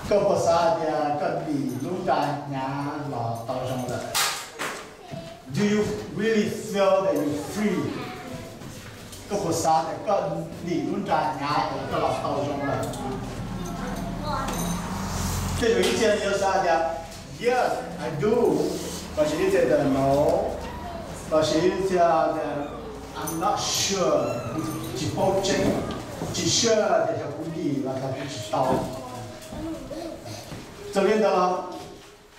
Koj puas xav tias koj dim lub nra hnyav los tau zoo lawm? Do you really feel that you're free? Koj puas xav tias koj dim lub nra hnyav los koj los tau zoo lawm? Tej zaum ib txhia yuav xav tias, yes, I do. Lossis ib txhia tias no. Lossis ib txhia tias, I'm not sure, tsis paub tseeb, tsis sure tias yog kuv dim los yog kuv tsis tau. Txawm li ntawd los,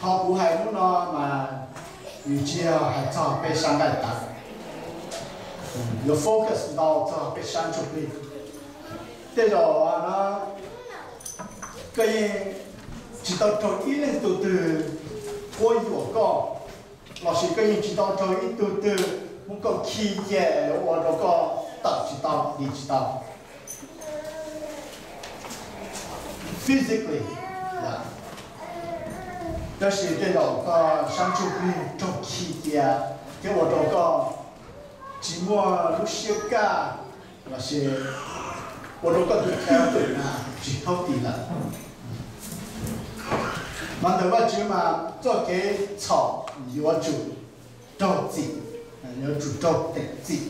qhov kuv hais hnub no mas nws tsis yog hais txog peb sab nqaij tawv, yuav focus ntau txog peb sab ntsuj plig. Tej zaum no koj yeej tsis tau raug ib leej tug twg quab yuam koj, lossis koj yeej tsis tau raug ib tug twg muab koj khi cia ua rau koj tawm tsis tau, dim tsis tau physically. Tab sis tej zaum koj sab ntsuj plig raug khi cia thiab ua rau koj tsis muaj lub siab kaj, lossis ua rau koj tus kheej tsis healthy lawm. Mas ntawm Vajtswv mas txoj kev txhaum yuav tsum raug txim, yuav tsum raug teem txim,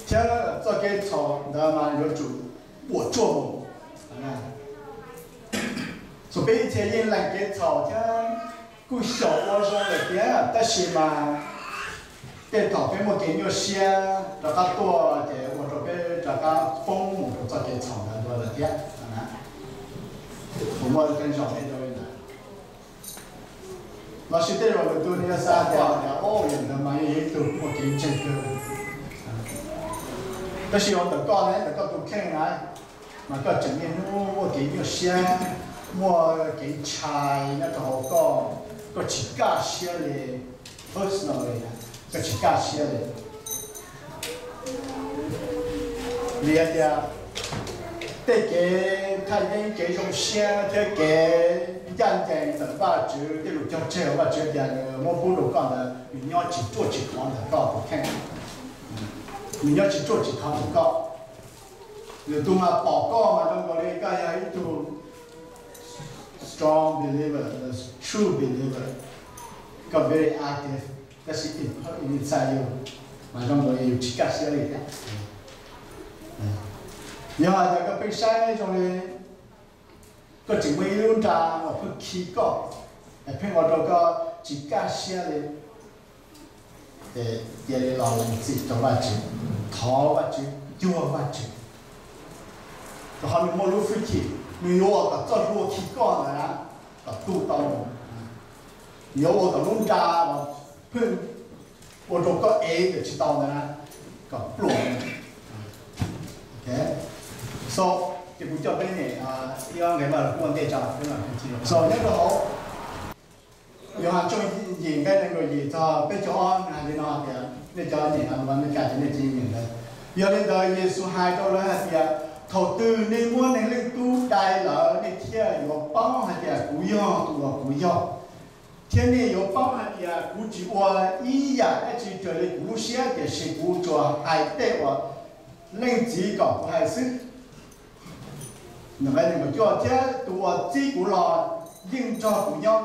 thiab txoj kev txhaum ntawd mas yuav tsum puam tsuaj mus. Txhua peb ib txhia yeej lees kev txhaum thiab kuj xyaum ua zoo lawm tiag, tab sis mas tej thaum peb muaj kev nyuaj siab rov qab tuaj ces ua rau peb rov qab poob mus rau txoj kev txhaum ntawd dua lawm thiab. Kuv muaj qee zaum li ntawd. Lossis tej zaum lwm tus yuav xav tias, o, yog ntawd mas yog ib tug muaj kev ntseeg kawg. Tab sis ua ntawm koj ne, ntawm koj tus kheej na, mas koj tseem niaj hnub muaj kev nyuaj siab, muaj kev ntshai nyob rau hauv koj, koj tsis kaj siab li, personally, koj tsis kaj siab li. Vim hais tias tej kev thaj yeeb, kev zoo siab thiab kev ncaj ncees ntawm Vajtswv, tej lus cog tseg uas Vajtswv tias nws muab pub rau koj ntawd, nws nyob tsis ruaj tsis khov ntawm koj tus kheej. Nws nyob tsis ruaj tsis khov ntawm koj. Lwm tus mas pom koj mas zoo nkaus li koj yog ib tug strong believer, true believer, koj very active, tab sis inside you mas zoo nkaus li yus tsis kaj siab li thiab. Yog hais tias koj pheej saib zoo li koj tseem muaj ib lub nra uas pheej khi koj, es pheej ua rau koj tsis kaj siab li, ces cia li los lees txim rau Vajtswv, thov Vajtswv, cuag Vajtswv, rau qhov nws muaj lub hwj chim, nws yuav ua kom txoj hlua khi koj ntawd na kom tu tau, yuav ua kom lub nra uas pheej ua rau koj ev kom tsis tau ntawd na kom pluag. So, ces kuv coj peb nyem ib ob nqe Vajluskub ua ntej tso. So nyob rau hauv Yauhas tshooj yim nqe nees nkaum yim txog peb caug ob nws hais li no tias, nej cov nyeem Amelikas ces nej tsis nyeem ntawd. Yog li ntawd Yexus hais rau lawv hais tias, thaum twg nej muab Neeg Leej Tub dai lawm nej thiaj yuav paub hais tias kuv yog tus uas kuv yog, thiab nej yuav paub hais tias kuv tsis ua ib yam dab tsi raws li kuv lub siab, tiam sis kuv tsuas hais tej uas Leej Txiv kom kuv hais xwb. Nqe nees nkaum cuaj, thiab tus uas txib kuv los yeej nrog kuv nyob,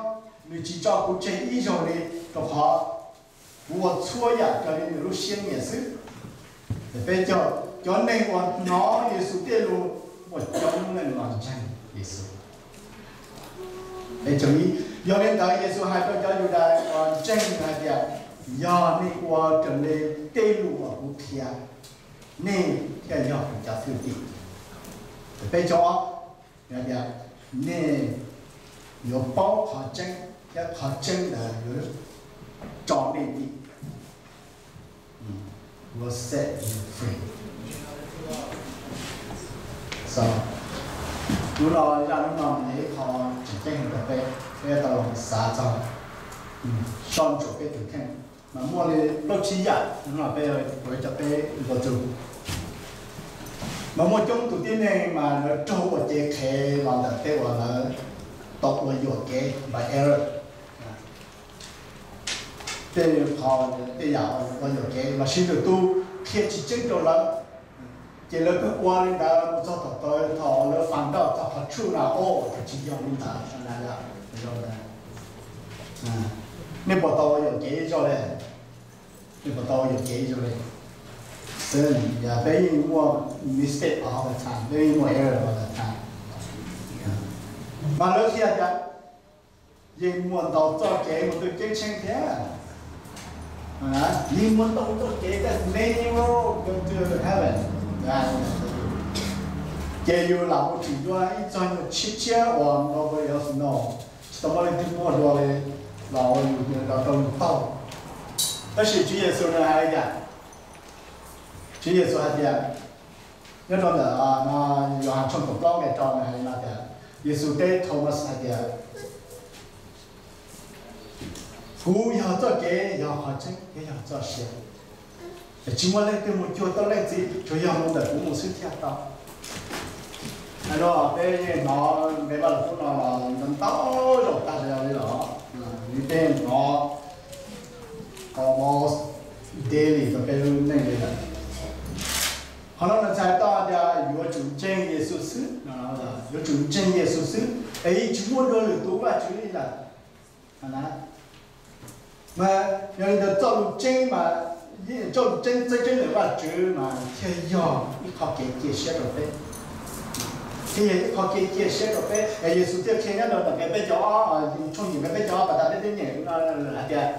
nws tsis tso kuv tseg ib zaug li, rau qhov kuv ua txhua yam raws li nws lub siab nyiam xwb. Peb caug, cov neeg uas hnov Yexus tej lus muaj coob leej los ntseeg Yexus. Peb caug ib, yog li ntawd Yexus hais rau cov Yudais uas ntseeg hais tias, yog nej ua raws li tej lus uas kuv qhia, nej thiaj yog kuv cov thwj tim. Peb caug ob, hais tias, nej yuav paub qhov tseeb, thiab qhov tseeb ntawd yuav tso nej dim, will set you free. So, hnub no, zaj hnub no nws yog ib qho tseem ceeb rau peb, peb tau xav txog, soj ntsuam peb tus kheej. Mas muaj li plaub tsib yam hnub no peb, kuv coj peb go through. Mas muaj coob tus tib neeg mas lawv raug ua cev qhev los ntawm tej uas lawv tau ua yuam kev by error. Tej qho, tej yam ua yuam kev los sis lwm tus qhia tsis tseeb rau lawv, Ces lawv pheej ua li ntawd mus txog tom thaum lawv fas nrauj txog qhov tshuaj na, o, tsis yog li ntawd na. Nej puas tau yuam kev ib zaug li? Nej puas tau yuam kev ib zaug li? Xwb, peb yeej muaj mistake all the time, peb yeej muaj error all the time. Mas lawv thiaj tias yeej muaj ntau txoj kev mus rau ceeb tsheej thiab. Yeej muaj ntau txoj kev, there's many roads go to heaven. Ces yus lam mus tsim dua ib txog nyuag tshiab tshiab uas nobody else knows, tsis tau muaj leej twg muaj dua li los ua yus rau yus taug. Tab sis Tswv Yexus nws hais li cas? Tswv Yexus hais tias, nyob rau ntawm Yauhas tshooj kaum plaub nqe rau nws hais li no tias, Yexus teb Thomas hais tias, kuv yog txoj kev, yog qhov tseeb thiab yog txoj sia. Tsis muaj leej twg mus cuag tau Leej Txiv tsuas yog mus ntawm kuv mus xwb thiaj tau. Hais no peb yeej hnov nqe Vaj Lug Kub no los ntau zaus tag li los, peb hnov almost daily rau peb lub neej li lawm. Qhov no nws txhais tau tias yuav tsum ntseeg Yexus xwb, yuav tsum ntseeg Yexus xwb, es yeej tsis muaj dua lwm tus Vajtswv li lawm. Mas yog li ntawd txoj lus tseeb mas, txoj lus tseeb txawj tseeb ntawm Vajtswv mas thiaj yog ib qho kev cia siab rau peb. Thiaj yog ib qho kev cia siab rau peb. Yexus thiaj qhia nyob rau ntawm nqe peb caug ob, tshooj yim nqe peb caug ob pas tas peb twb nyeem hais tias,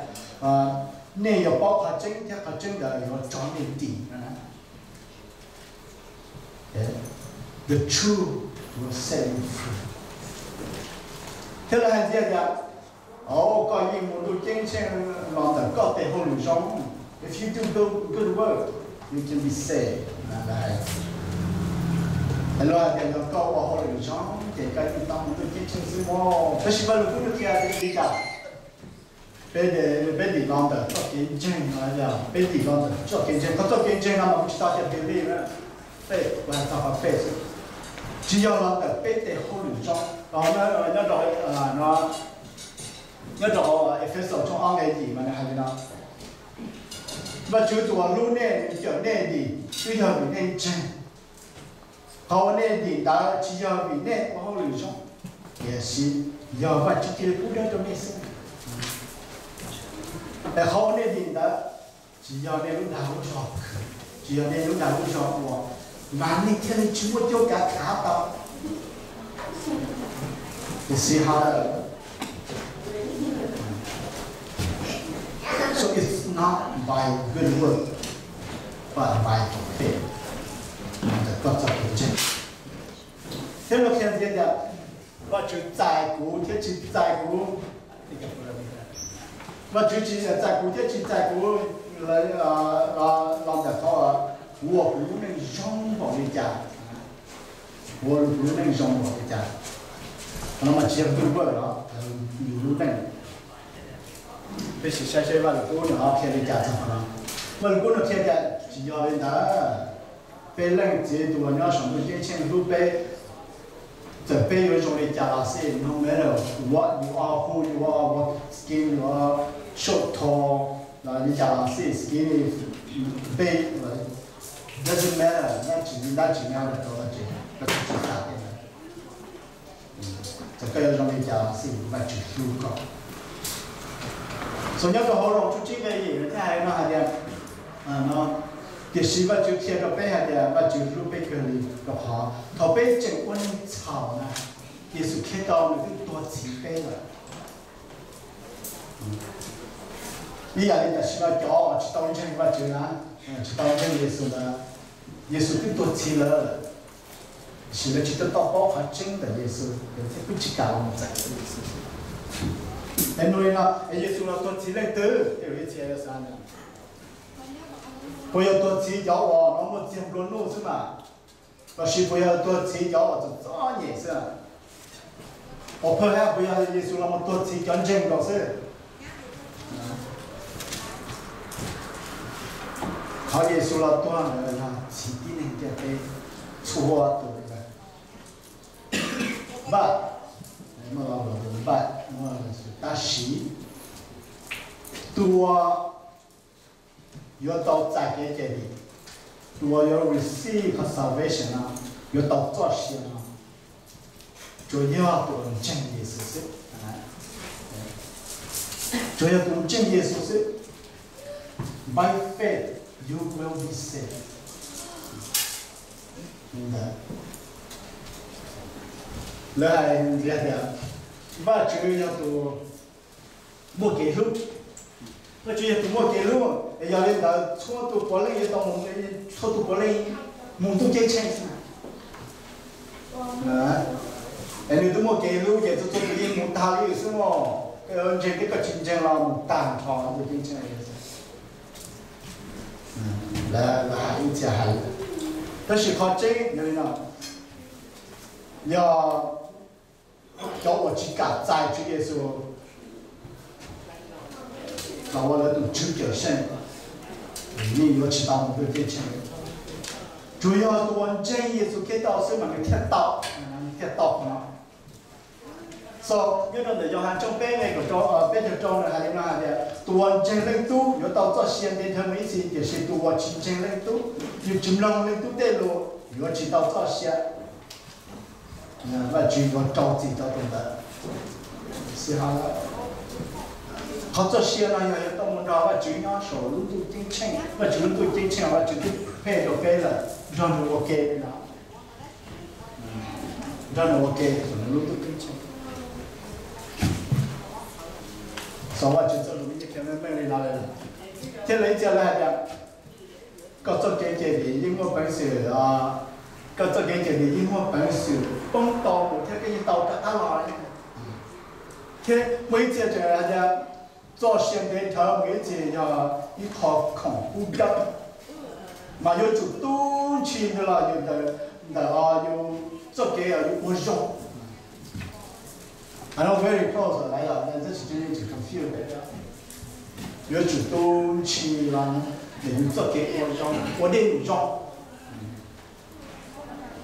nej yuav paub qhov tseeb thiab qhov tseeb ntawd yuav tso nej dim. The truth will set you free. Thiab lawv hais tias, o, koj yeej mus ntuj ceeb tsheej los ntawm koj tes hauj lwm zoo. If you do good, good work, you can be saved. Lawv hais tias yog koj ua hauj lwm zoo ces koj yeej tau mus ntuj ceeb tsheej xwb mog. Tab sis Vaj Lug Kub nws qhia li cas? Peb, peb dim los ntawm txoj kev ntseeg no, peb dim los ntawm txoj kev ntseeg. Qhov txoj kev ntseeg no mas kuv tsis tau hais believe, faith, kuv hais txog qhov faith xwb. Tsis yog los ntawm peb tes hauj lwm zoo. Nyob rau, nyob rau Efexus tshooj ob nqe yim mas nws hais li no, Vajtswv tus uas hlub nej, nws cawm nej dim twb yog vim nej ntseeg. Qhov uas nej dim ntawd tsis yog vim nej ua hauj lwm zoo, tiam sis yog Vajtswv cia li pub dawb rau nej xwb. Es qhov uas nej dim ntawd tsis yog nej lub dag lub zog khwv, tsis yog nej lub dag lub zog ua, mas nej thiaj li tsis muaj cuab kav khav tau. You see how that? So it's not by good work, but by faith. Ntawm koj txoj kev ntseeg. Thiab luag qhia ntxiv tias, Vajtswv txais kuv thiab tsis txais kuv, Vajtswv tsis txais kuv thiab tsis txais kuv los ntawm qhov kuv ua kuv lub neej zoo npaum li cas, kuv ua kuv lub neej zoo npaum li cas. Qhov no mas tsis yog good work los yus lub neej. Peb sim saib seb Vaj Lug Kub nws ho qhia li cas txog qhov no. Vaj Lug Kub nws qhia tias tsis yog li ntawd. Peb Leej Txiv tus uas nyob saum ntuj ceeb tsheej hlub peb, txawm peb yuav zoo li cas los xij, no matter what you are, who you are, what skin you are, short, tall, los li cas los xij, skinny, big, doesn't matter, dab tsi dab tsi nyob rau tod tsis, koj tsis txais tej ntawd. Txawm koj yuav zoo li cas los xij, Vajtswv hlub koj. Txhua nyob rau hauv Loos tshooj tsib nqe yim thiaj hais no hais tias, tiam sis Vajtswv qhia rau peb hais tias Vajtswv hlub peb kawg li, rau qhov thaum peb tseem ua neeg txhaum na, Yexus Khetos nws twb tuag txhiv peb lawm. Ib yam li tam sim no cov uas tsis tau ntseeg Vajtswv na, tsis tau ntseeg Yexus na, Yexus twb tuag txhiv lawv, tiam sis lawv tsis tau paub qhov tseeb ntawm Yexus, lawv thiaj twb tsis kam los txais Yexus. Es nug li no, es Yexus los tuag txhiv leej twg? Tej zaum ib txhia yuav xav tias, puas yog tuag txhiv cov uas no muaj txiag nplua nuj xwb mas? Los sis puas yog tuag txhiv cov uas txom txom nyem xwb? Uas phawj hab puas yog Yexus los mus tuag txhiv cov ntseeg nkaus xwb? Qhov Yexus los tuag ntawd yog txhiv tib neeg ntiaj teb txhua tus li ntawd. Npaj, npaj, tab sis tus uas yuav tau txais kev cawm dim, Tus uas yuav receive qhov salvation no, yuav tau txoj sia no, tsuas yog tus uas ntseeg Yexus xwb. Tsuas yog tus ntseeg Yexus xwb. By faith you will be saved. Lawv hais tias Vajtswv yog tus muaj kev hlub. Vajtswv yog tus muaj kev hlub, es yog li ntawd txhua tus puav leej yuav tau mus, txhua tus puav leej mus ntuj ceeb tsheej xwb. Es nws twb muaj kev hlub ces txhua txhua tus yeej mus tag li xwb mog. Koj yuav ntseeg thiab koj tsis ntseeg los mus tag nrho ntuj ceeb tsheej li xwb. Lawv hais ib txhia hais, tab sis qhov tseeb yog li no, yog cov uas tsis kam txais Tswv Yexus los ua lawv tus Tswv Cawm Seej, yeej yuav tsis tau mus ntuj ceeb tsheej. Tsuas yog tus uas ntseeg Yexus Khetos xwb mas nws thiaj tau, thiaj tau qhov no. So nyob rau ntawm Yauhas tshooj peb nqe kaum rau, peb caug rau nws hais li no hais tias, tus uas ntseeg Leej Tub yuav tau txoj sia ntev dhawv mus ib txhis, tiam sis tus uas tsis ntseeg Leej Tub, nws tsis mloog Leej Tub tej lus, yuav tsis tau txoj sia. Vajtswv yuav rau txim rau tus ntawd. Qhov txoj sia no yog yuav tau mus nrog Vajtswv nyob saum lub ntuj ceeb tsheej. Vajtswv lub ntuj ceeb tsheej, Vajtswv twb prepare rau peb lawm nrog nws ua ke no. Nrog nws ua ke saum nws lub ntuj ceeb tsheej. Xav Vajtswv txoj lus me ntsis meej li no lawm. Thiab lawv ib txhia lawv hais tias, koj txoj kev cem vim yeej muaj peev xwm, koj txoj kev cem vim yeej muaj peev xwm poob tau mus thiab koj yeej tau rov qab los. Thiab muaj ib txhia tseem hais tias txoj sia ntev dhawv mus ib txhis yog ib qho khoom kub dawb, mas yuav tsum tu ntshis ntawd los yus ntawm, ntawm yus txoj kev yus ua zoo. I know very close, lawv yog tab sis tsis confuse. Yuav tsum tu ntshis los ntawm yus txoj kev ua zoo, ua dej num zoo.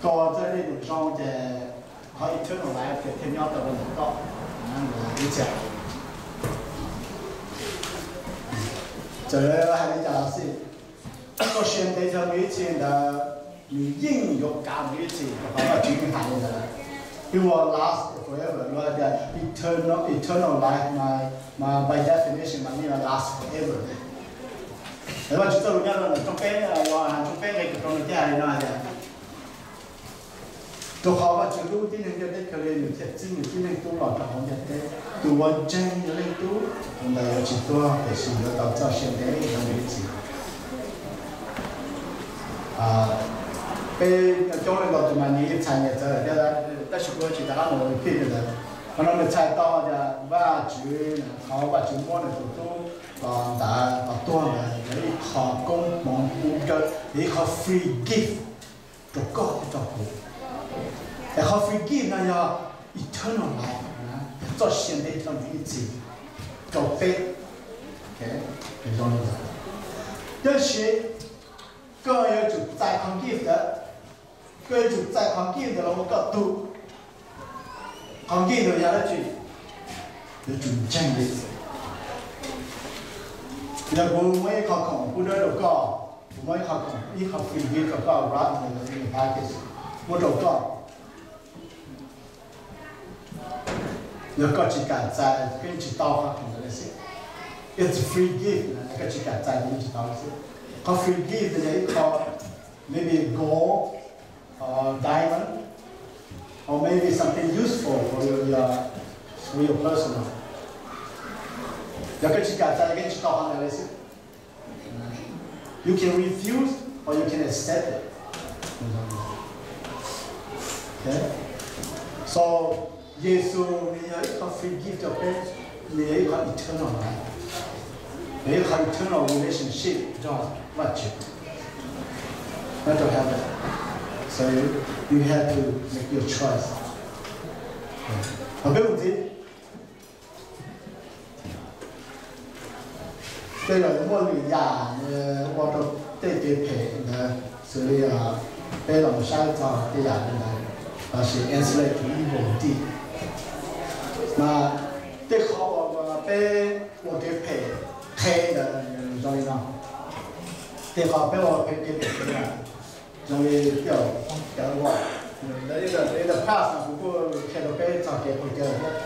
Koj txoj dej num zoo ces qhov eternal life ces thiaj nyob tau ntawm koj. Ib txhia txawm hais li cas los xij, txoj sia ntev dhawv mus ib txhis ntawd, nws yeej yuav kav mus ib txhis, rau qhov Vajtswv yeej hais li ntawd. It will last forever, los hais tias eternal, eternal life, mas, mas by definition mas yeej last forever. Vajtswv txoj lus nyob rau ntawm tshooj peb, Yauhas tshooj peb nqe kaum rau nws thiaj hais li no tias, rau qhov Vajtswv hlub tib neeg ntiaj teb kawg li, nws thiaj txib nws tib leeg tub los rau hauv ntiaj teb. Tus uas ntseeg nws leej tub, tus ntawd yuav tsis tuag, tiam sis yuav tau txoj sia ntev dhawv mus ib txhis. Peb coob leej ntau tus mas nyias txhais nyias txawv lawm thiab, tab sis kuv tsis rov qab mus repeat li ntawd. Qhov no nws txhais tau tias Vajtswv, qhov Vajtswv muab nws tus tub los ntawd los tuag ntawd yog ib qho koob hmoov kub dawb, yog ib qho free gift rau koj thiab rau kuv. Es qhov free gift no yog eternal life, yog txoj sia ntev dhawv mus ib txhis rau peb. Tab sis koj yuav tsum txais qhov gift ntawd, koj yuav tsum txais qhov gift ntawd los ua koj tug. Qhov gift ntawd yog dab tsi? Yuav tsum ntseeg li. Yog kuv muab ib qho khoom kub dawb rau koj, kuv muab ib qho khoom, ib qho free gift rau koj, wrap in the plastic, muab rau koj. Yog koj tsis kam txais, koj yeej tsis tau qhov khoom ntawd li xwb. It's a free gift, koj tsis kam txais yeej tsis tau li xwb. Qhov free gift yog ib qho, maybe gold, or diamond, or maybe something useful for your, your, for your personal. Yog koj tsis kam txais, koj yeej tsis tau qhov ntawd li xwb. You can refuse or you can accept it. Okay? So, Yexus nws yog ib qho free gift rau peb, nws yog ib qho eternal life, nws yog ib qho eternal relationship nrog Vajtswv. Not to heaven. So you have to make your choice. Ho peb mus ntxiv. Tej zaum muaj lwm yam ua rau tej kev phem ntawd, xws li peb los saib txog tej yam ntawd, lossis enslaved to evil deed. Mas tej qhov uas peb ua kev phem qhev ntawd zoo li no. Tej qhov peb ua phem kev phem kev na, zoo li tej zaum cawv pom, in the past no kuv kuj qhia rau peb txog kev qaug cawv thiab.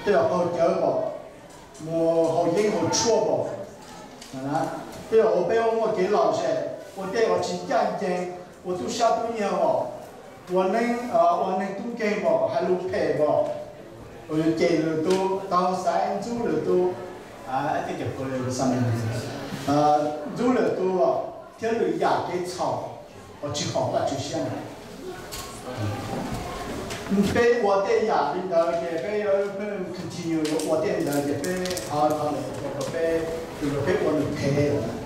Tej zaum qaug cawv pom, mus haus yeeb haus tshuaj pom, tej zaum ua peb ua muaj kev lom zem, ua tej uas tsis ncaj ncees, ua tub sab tub nyiag pom, ua neeg, ua neeg tub nkeeg pom, hais lus phem pom, ua yus cem lwm tus, taug xaiv ntxub lwm tus, ntxub lwm tus, thiab lwm yam kev txhaum uas tsis haum Vajtswv siab na. Peb ua tej yam li ntawd ces peb yuav continue yuav ua tej ntawd ces peb qhov, qhov ntawd ua rau peb, ua rau peb ua nws phem lawm.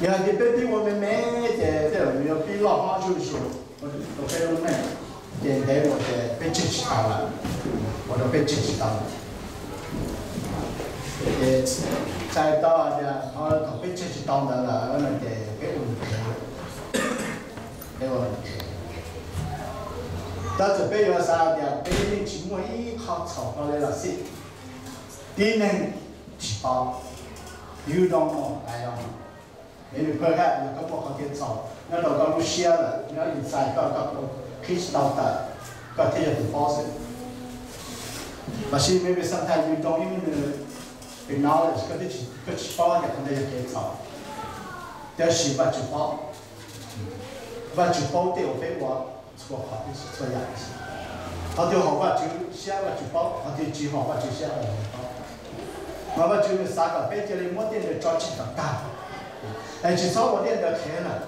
Yog hais tias peb pib ua me me ces tej zaum nws yuav pib loj hlob zuj zus rau peb lub neej, ces ntev mus ces peb tseg tsis tau lawm, ua rau peb tseg tsis tau lawm. Ces txhais tau tias qhov thaum peb tseg tsis tau ntawd lawm no ces peb ua nws phem, peb ua nws phem. Tab txawm peb yuav xav tias peb yeej tsis muaj ib qho txhaum hlo li los xij, tib neeg tsis paub, you don't know, I don't know. Maybe perhaps yog koj muaj qhov kev txhaum nyob rau koj lub siab lawm, nyob inside koj, koj qhib tsis tau tawm, koj thiaj yog tus paub xwb. Los sis maybe sometimes you don't even acknowledge, koj tsis paub tias qhov ntawd yog kev txhaum. Tab sis Vajtswv paub, Vajtswv paub tej uas peb ua txhua qhov tib si, txhua yam tib si. Qhov twg haum Vajtswv siab Vajtswv paub, qhov twg tsis haum Vajtswv siab Vajtswv paub. Mas Vajtswv nws xav kom peb cia li muab tej ntawd tso tseg kom tag, es tsis txhob ua tej ntawd qhev lawm,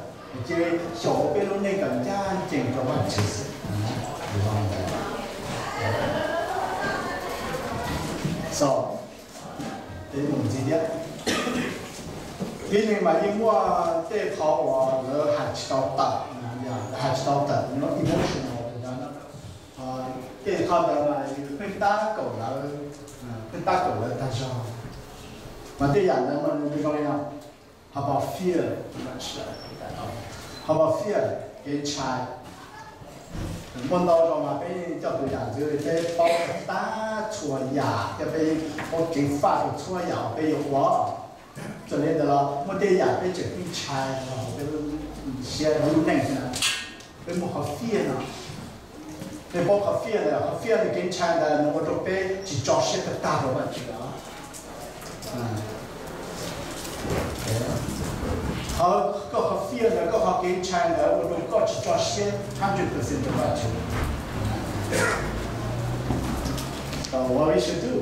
cia li xyaum ua peb lub neej kom ncaj ncees rau Vajtswv xwb. So, peb mus ntxiv thiab. Tib neeg mas yeej muaj tej qhov uas lawv hais tsis tau tawm, lawv hais tsis tau tawm, no emotional, tej qhov ntawd mas yus pheej tab kaum lawv, pheej tab kaum lawv tag zog. Mas tej yam ntawd mas nws zoo li no, how about fear? How about fear? Kev ntshai. Muaj ntau zaus mas peb yeej coj tus yam ntxwv li peb paub tag txhua yam thiab peb yeej paub kev faj rau txhua yam uas peb yuav ua. Txawm li ntawd los muaj tej yam peb tseem pheej ntshai los hauv peb lub siab lub neej xwb na. Peb muaj qhov fear no, peb paub qhov fear ntawd, qhov fear ntawd, kev ntshai ntawd nws ua rau peb tsis tso siab tag tag rau Vajtswv os. Qhov koj qhov fear ntawd, koj qhov kev ntshai ntawd ua rau koj tsis tso siab hundred percent rau Vajtswv. What we should do?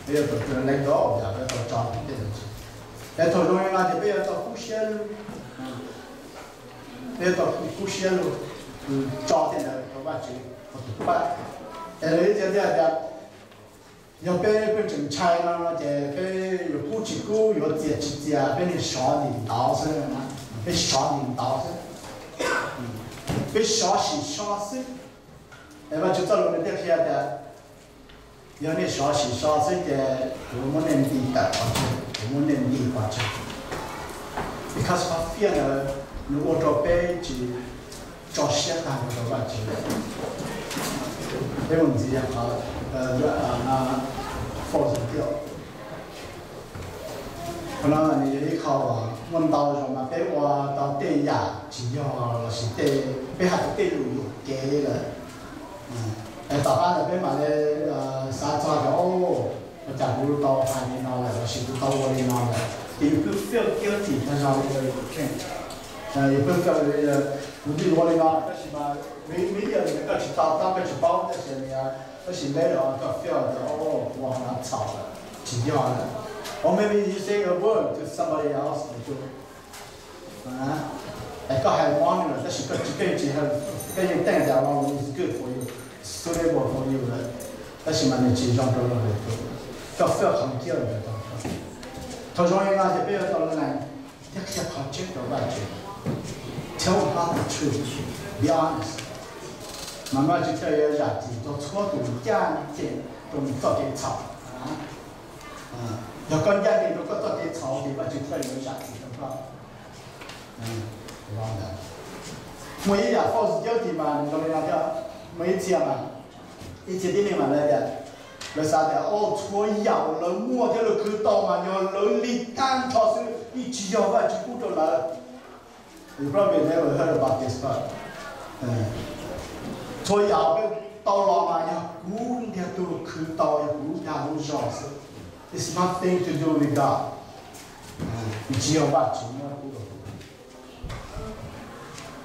Peb yuav tau let go, yog peb tau tso tej, es thaum zoo li no ces peb yuav tau kub siab, peb yuav tau kub siab lug tso tej ntawd rau Vajtswv ua tus pab. Es lawv ib txhia thiaj tias, yog peb pheej tseem ntshai no ces peb yuav kub tsis kub, yuav txias tsis txias, peb niaj sov ntim ntawv xwb, peb sov ntim ntawv xwb, peb sov sim sov xwb. Es Vajtswv txoj lus nws thiaj qhia tias, yog nej sov sim sov xwb ces kuv muab nej nti tawm pov tseg, kuv muab nej nti pov tseg. Because qhov fear ntawd nws ua rau peb tsis tso siab tag rau Vajtswv. Peb mus ntxiv qhov four thiab. Qhov no nws yog ib qho uas muaj ntau zaus mas peb ua tau tej yam tsis yog lossis tej, peb hais tau tej lus yuam kev lawm. Es tom qab ntawd peb mam li xav txog tias, ua cas kuv tau hais li no lawm lossis kuv tau ua li no lawm, ces yus pheej feel guilty tag zog li, yus pheej feel li kuv twb ua li no tab sis mas, maybe koj tsis to taub, koj tsis paub, tab sis, tab sis later on koj feel tias, kuv ua qhov no txhaum lawm, tsis yog lawm. Or maybe you say a word to somebody else, es koj hais mob nws lawm tab sis koj tsis, koj tsis, koj yeej think that, well, it's good for you, suitable for you lawm, tab sis mas nws tsis zoo rau luag lwm tus, koj feel qhov guilt ntawd tau. Thaum zoo li no ces peb yuav tau lees thiab qhia qhov tseeb rau Vajtswv. Tell God the truth, be honest. Mas Vajtswv thiaj yuav zam txim rau txhua tus ncaj ncees rau nws txoj kev txhaum. Yog koj ncaj ncees rau koj txoj kev txhaum ces Vajtswv thiaj yuav zam txim rau koj. Muaj ib yam false guilty mas nws zoo li no thiab. Muaj ib txhia mas, ib txhia tib neeg mas lawv tias, lawv xav tias, o, txhua yam uas lawv muaj thiab lawv khwv tau mas yog lawv li tag nrho xwb, ib tsis yog Vajtswv pub rau lawv. You probably never heard about this, but txhua yam peb tau los mas yog kuv ntiag tug khwv tau, yog kuv dag lub zog xwb. It's nothing to do with God. Tsis yog Vajtswv muab pub rau kuv.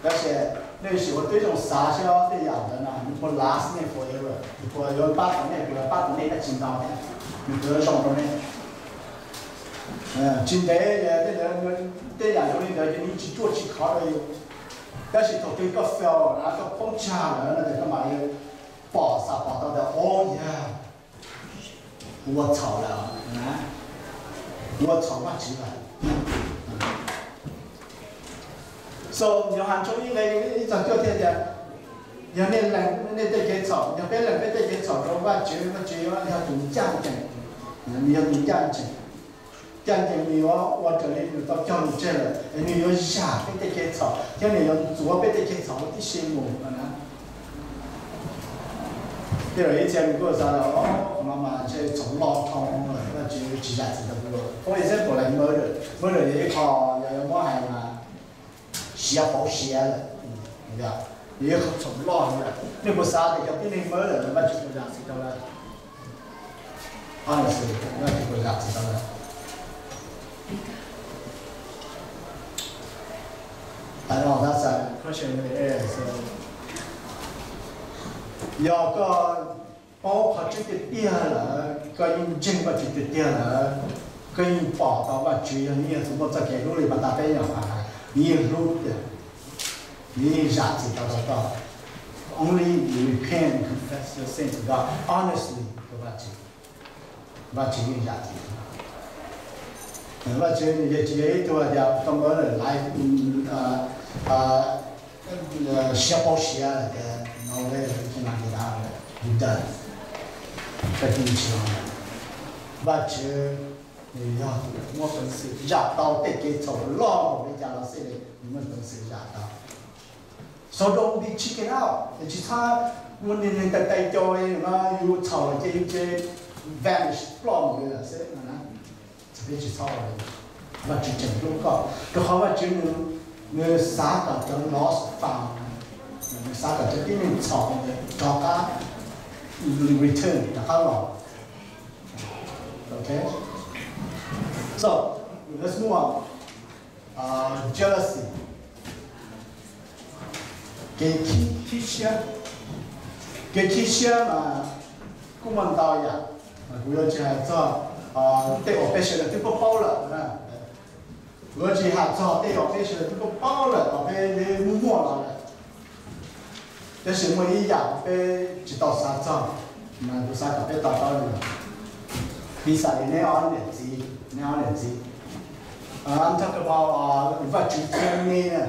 Tab sis nej sim ua tib zoo xav saib tej yam ntawd no nws puas last nej forever, nws puas yuav pab tau nej, puas yuav pab tau nej dab tsi ntau thiab, nws puas yuav zoo rau nej. Tsis ntev tej yam zoo li ntawd ces nws tsis ruaj tsis khov rau yus. Tab sis thaum twg koj fail na, koj poob tsag lawm no ces koj mam li pom, xav pom tau tias, o yog kuv ua txhaum lawm, kuv ua txhaum Vajtswv lawm. So Yauhas tshooj ib nqe ib txog cuaj thiaj tias, yog nej lees nej tej kev txhaum, yog peb lees peb tej kev txhaum rau Vajtswv, Vajtswv yuav yog tus ncaj ncees, nws yog tus ncaj ncees. Ncaj ncees nws yuav ua raws li nws tau cog lus tseg lawm, es nws yuav zam peb tej kev txhaum thiab nws yuav ntxuav peb tej kev txhaum huv tib si mus no na. Tej zaum ib txhia nws kuj xav tias, o, qhov no mas ntshe txhaum loj dhau lawm, Vajtswv tsis zam txim rau kuv. For example like murder, murder yog ib qho yog yuav muab hais mas siav pauv siav lawm. Yog ib qho txhaum loj lawm, nej puas xav tias cov tib neeg murder lawm Vajtswv puas zam txim rau lawv? Honestly, Vajtswv puas zam txim rau lawv? I know that's a question in the air, so yog koj paub qhov tseeb tiag tiag lawm, koj yeej ntseeg Vajtswv tiag tiag lawm, koj yeej pom tau Vajtswv yog nws yog tus muaj txoj kev hlub li pas tas peb nyuam qhuav hais, nws yeej hlub tiag, nws yeej zam txim tau rau koj. Only you repent and confess your sin to God honestly to Vajtswv, Vajtswv yeej zam txim. Vajtswv yeej tsis yog ib tug hais tias koj murder lawm, siav pauv siav tias no, you done, koj tsis, Vajtswv nws yog tus muaj peev xwm zam tau tej kev txhaum loj npaum li cas los xij li, nws muaj peev xwm zam tau. So don't be chicken out, tsis txhob ua neeg tais tais co no, yus txhaum ces yus ces vanish, ploj mus li lawm xwb no na. Peb tsis txhob ua li, Vajtswv tseem hlub koj, rau qhov Vajtswv nws xav kom cov lost found, nws xav kom cov tib neeg txhaum rov qab return, rov qab los. Okay, so let's move on. Jealousy, kev khib, khib siab. Kev khib siab mas kuj muaj ntau yam, kuv yuav tsis hais txog tej uas peb sawv daws twb paub paub lawm. Kuv yuav tsis hais txog tej uas peb sawv daws twb paub paub lawm, uas peb muaj muaj los lawm. Tab sis muaj ib yam peb tsis tau xav txog, mas kuv xav kom peb to taub li. Piv xam li neb ob niam txiv, neb ob niam txiv, I'm talking about Vajtswv thiab neb na.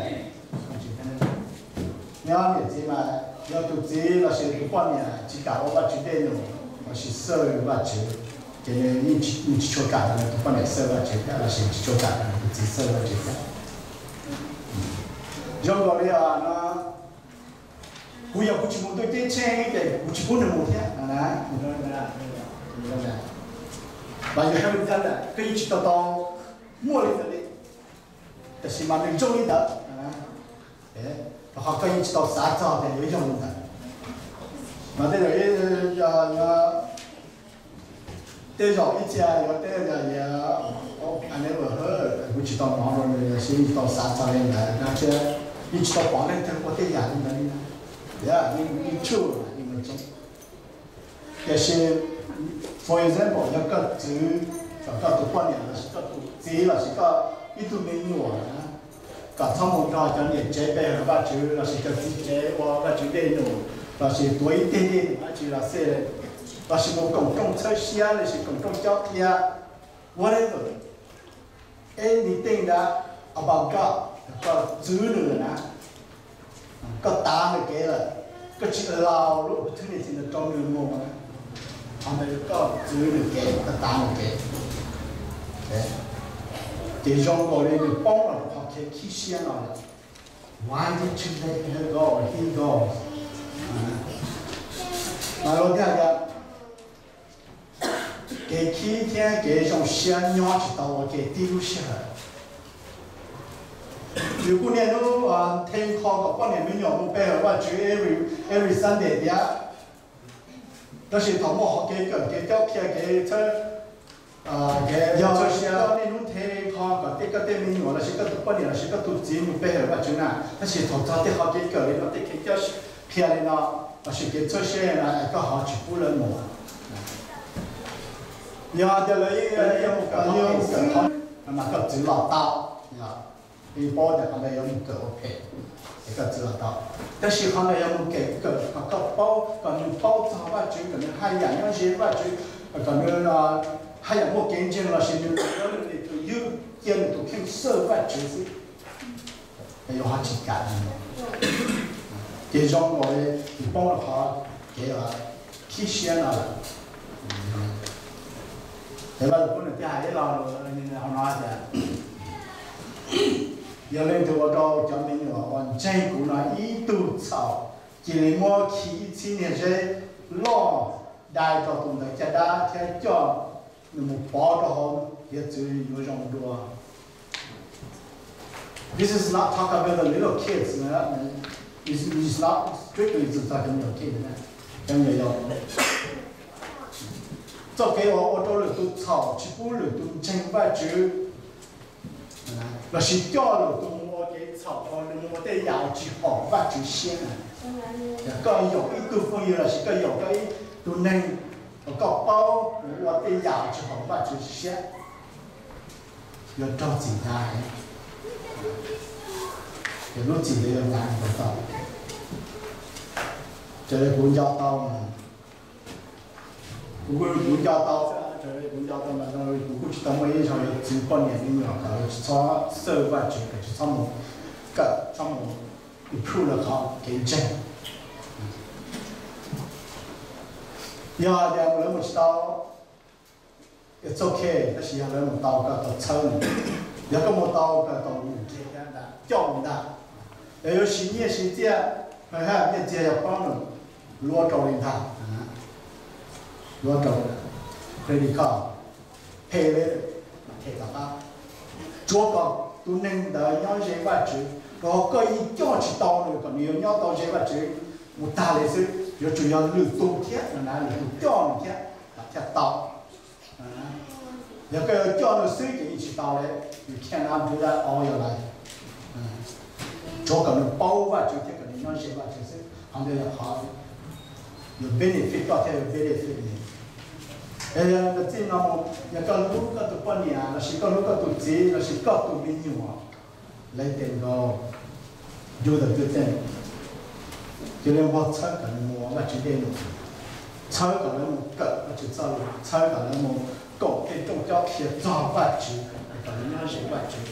Neb ob niam txiv mas yog tus txiv lossis tus poj niam tsis kam ua Vajtswv dej num lossis serve Vajtswv, ces nws yeej tsis tshua kam nws tus poj niam serve Vajtswv thiab lossis tsis tshua kam nws tus txiv serve Vajtswv thiab. Zoo nkaus li no, kuv yog kuv tsis mus ntuj ceeb tsheej ces kuv tsis pub nws mus thiab. Mas yog li ntawd koj yeej tsis tau tau muaj li ntawd li, tab sis mas nws zoo li ntawd, rau qhov koj yeej tsis tau xav txog tias yuav yog li ntawd. Mas tej zaum, tej zaum ib txhia yuav teb tias, I never heard, kuv tsis tau hnov rau nws, yeej tsis tau xav txog li ntawd no thiab, yeej tsis tau pom leej twg ua tej yam li ntawd li na. Yeej tshwj li ntawd. Tiam sis, for example, yog koj txwv kom koj tus poj niam lossis koj tus txiv lossis koj ib tug me nyuam na, kom txhob mus nrog cov niam tsev pe hawm Vajtswv lossis cov txiv tsev ua Vajtswv dej num lossis tuav ib teg dej num dab tsi los xij, lossis mus koom rooj txhawb siab lossis koom rooj cob qhia, whatever, anything that about God, koj txwv nws lawm na, koj tav nws kev lawm, koj tsis allow lub opportunity ntawd rau nws mus na, qhov ntawd koj txwv nws kev, koj tav nws kev. Ces zoo nkaus li nws poob los qhov kev khib siab no lawm. Why did you let her go or he go? Mas luag thiaj tias kev khib thiab kev zoo siab nyob tsis tau ua ke tib lub sij hawm. Yus kuj niaj hnub nthe qho kom poj niam me nyuam mus pe hawm Vajtswv every, every Sunday tiag. Tab sis thaum muaj qhov kev kawm kev cob qhia kev txhawb kev yog txhawb siab, koj niaj hnub nthe qho kom tej koj tej me nyuam lossis koj tus poj niam lossis koj tus txiv mus pe hawm Vajtswv na, tab sis thaum txog tej qhov kev kawm li no, tej kev cob qhia li no lossis kev txhawb siab no es koj ho tsis pub lawv mus. Yog tias lawv yeej mus kawm, mas koj txwv los tau. Yeej paub tias qhov ntawd yuav mus kawm ua phem, es koj txwv los tau. Tab sis qhov ntawd yog mus kawm kom koj paub, kom nws paub txog Vajtswv, kom nws haj yam nyob ze Vajtswv, kom nws haj yam muaj kev ntseeg lossis nws tus ywg cia nws tus kheej xav Vajtswv xwb, yuav ho tsis kam li. Ces zoo nkaus li yus poob rau qhov kev khib siab no lawm. Ces Vajluskub nws thiaj hais ib lo lus hauv no tias, yog leej twg ua rau cov me nyuam uas ntseeg kuv no ib tug txhaum, cia li muab khi ib txhib niag zeb loj dai rau tus ntawd caj dab thiab coj nws mus pov rau hauv hiav txwv yuav zoo dua. This is not talk about the little kids, no? It's, it's not strictly to talk about kids, no? Cov me nyuam yaus, txoj kev uas ua rau lwm tus txhaum, tsis pub lwm tus ntseeg Vajtswv, lossis coj lwm tus mus ua kev txhaum, mus ua tej yam tsis haum Vajtswv siab na. Yog koj yaum ib tug phooj ywg lossis koj yaum koj ib tug neeg uas koj paub mus ua tej yam tsis haum Vajtswv siab, yuav raug txim hnyav heev. Ces lub txim ntawd yuav hnyav heev tau. Raws li kuv nco tau, kuv, kuv nco tau xwb, raws li kuv nco tau mas kuv kuj tsis tau muaj ib zaug yuav txwv poj niam me nyuam kom lawv tsis txhob xav Vajtswv, kom tsis txhob mus kawm, txhob mus improve lawv qhov kev ntseeg. Yog tias lawv mus tsis tau, it's okay, tab sis yog lawv mus tau koj tau txhawb nws. Yog koj mus tau koj tau nws nrhiav thiab ntag, coj mus ntag. Yog yuav siv nyiaj siv txiaj, nyiaj txiag yog pab nws luab rau li ntag, luab rau credit card, pay later, them tom qab. Tsuav kom tus neeg ntawd nyob ze Vajtswv, rau qhov koj yeej coj tsis tau nws kom nws yuav nyob tau ze Vajtswv mus tag li xwb, yuav tsum yog lwm tus thiab no na, lwm tus coj nws thiab thiaj tau. Yog koj yuav coj nws xwb ces yeej tsis tau li, you cannot do that all your life. Tsuav kom nws paub Vajtswv thiab kom nws nyob ze Vajtswv xwb, qhov ntawd yog qhov yuav benefit koj thiab yuav benefit nws. Yog txij no mus yog koj hlub koj tus poj niam lossis koj hlub koj tus txiv lossis koj tus me nyuam, let them go, do the good thing. Cia li ua, txhawb kom lawv mus ua Vajtswv dej num, txhawb kom lawv mus kawm Vajtswv txoj lus, txhawb kom lawv mus koom tej rooj cob qhia txog Vajtswv kom lawv nyob ze Vajtswv.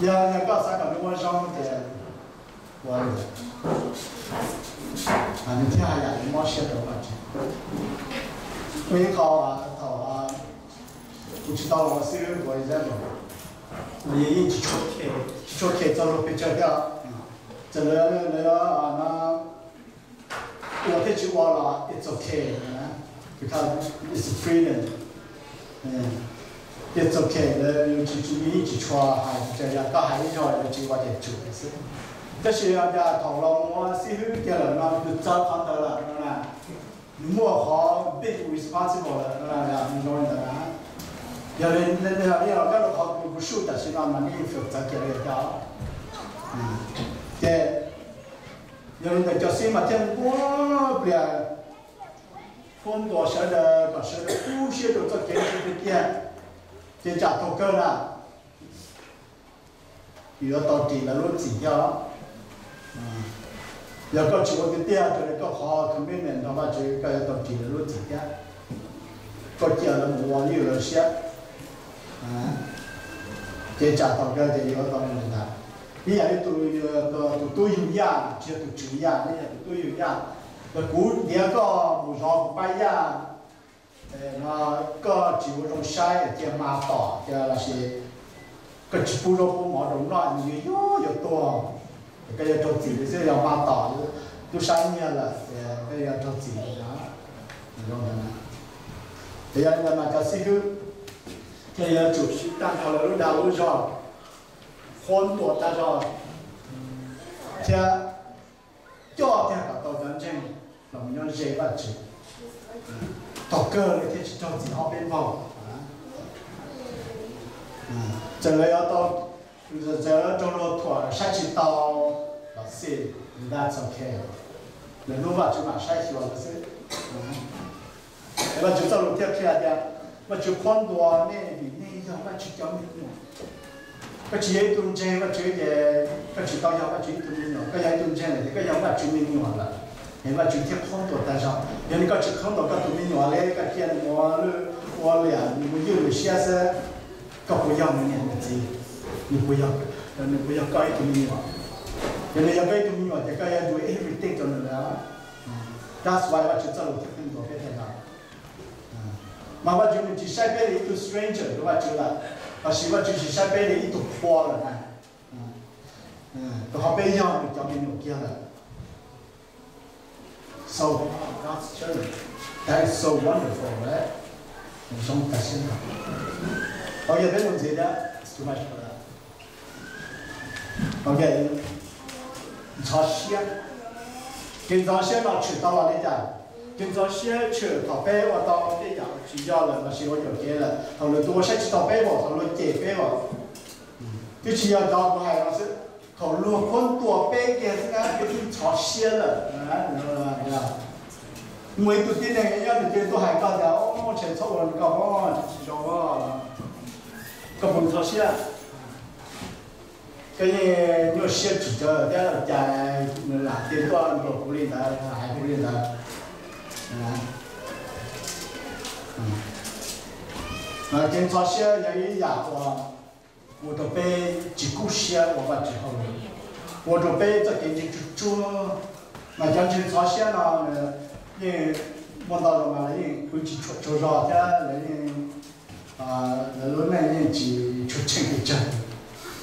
Yog, yog koj xav kom nws ua zoo ces ua li ntawd, nws thiaj haj yam yuav mob siab rau Vajtswv. Muaj ib qho thaum kuv tsis tau los ua xib hwb, for example, yeej tsis tshua care, tsis tshua care txog lub pes tsawg thiab. Txawm lawv, lawv ua thiab tsis ua los it's okay, because it's a freedom. It's okay, lawv tsis, yeej tsis tshua hais, tsuas yog koj hais ib zaug lawv tsis ua ces tsum xwb. Tab sis cas thaum los ua xib hwb kiag lawm no nws txawv qhov ntawd lawm no na, nws muaj qhov big responsible lawm no na, nws zoo li ntawd na. Yog li, yog li los koj rau qhov kuv, kuv sub tam sim no mas nej feem txawv kiag li thiab. Ces yog li ntawd cov xib mas thiaj muab pliag phone call sawv daws kom sawv daws kub siab rau txoj kev ntseeg tiag tiag, ces tsam thaum kawg na yuav tau ris lawv lub txim thiab. Yog koj tsis ua tiag tiag raws li koj qhov commitment nrog Vajtswv, koj yuav tau ris lawv lub txim thiab. Koj cia lawv mus ua li lawv siab, ces tsam thaum kawg ces yuav tau li ntawd. Ib yam li tus, tus tub yug yaj, tsis yog tus tswv yaj, ib yam tus tub yug yaj, kuv ntiav koj mus zov kuv pab yaj, no koj tsis ua zoo saib, cia hma tom, cia lossis koj tsis pub zaub pub mov rau noj, nws yuav yuav yuav tuag, koj yuav raug txim li xwb. Yog hma tom tub sab nyiag lawm, koj yuav raug txim li no. Ces yog li ntawd mas cov xib hwb thiaj yuav tsum sib tag nrho lawv lub dag lub zog, qhuab ntuas tag zog thiab coj tiag kom tau cov ntseeg los mus nyob ze Vajtswv. Thaum kawg lawv thiaj tsis raug txim ob peb npaug. Txawm lawv yuav tau, txawm lawv raug luag thuam saib tsis taus los xij, that's okay. Lwm hnub Vajtswv mam saib xyuas lawv xwb. Es Vajtswv txoj lus thiaj qhia tias, Vajtswv qhuab ntuas nej vim nej yog Vajtswv cov me nyuam. Koj tsis yog ib tug ntseeg Vajtswv ces koj tsis tau yog Vajtswv ib tug me nyuam. Koj yog ib tug ntseeg lawm ces koj yog Vajtswv me nyuam lawm, es Vajtswv thiaj qhuab ntuas tag zog. Yog li koj tsis qhuab ntuas koj tus me nyuam li, koj cia nws mus ua liam, nws mus ywj nws siab xwb, koj puas yog nws niam nws txiv? Nws puas yog, nws puas yog koj ib tug me nyuam? Yog nws yog koj ib tug me nyuam ces koj yuav do everything rau nws lawm. That's why Vajtswv txoj lus thiaj qhuab ntuas peb tiag no. Mas Vajtswv nws tsis saib peb li ib tug stranger rau Vajtswv lawm, tab sis Vajtswv tsis saib peb li ib tug qhua lawm na. Rau qhov peb yog nws cov me nyuam kiag lawm. So, God's children. That is so wonderful, right? Nws zoo tas siab. Ok, peb mus ntxiv thiab. It's too much for that. Ok, ntxhov siab. Kev ntxhov siab no tshwm tau los li cas? Kev ntxhov siab tshwm thaum peb ua tau tej yam tsis yog lawm lossis ua yuam kev lawm, thaum lwm tus ua saib tsis taus peb, thaum luag cem peb. Twb tsis yog cov kuv hais no xwb, thaum luag qhuab ntuas peb kiag xwb na peb twb ntxhov siab lawm. Muaj ib tug tib neeg nyob nws cia li tuaj hais koj tias, o, ntshe txhob ua li koj, tsis zoo. Koj puas ntxhov siab? Koj yeej nyuaj siab tsis tsawg thiab los cas nws lam cia li tuaj ntuas kuv li ntawd, hais kuv li ntawd. Kev ntxhov siab yog ib yam uas ua rau peb tsis kub siab ua Vajtswv hauj lwm, ua rau peb txoj kev ntseeg tsuag tsuag. Mas cov ntseeg ntxhov siab no yeej muaj ntau los mas lawv yeej pw tsis tshua tsaug zog thiab lawv yeej, lawv lub neej yeej tsis tshua tsheej pes tsawg.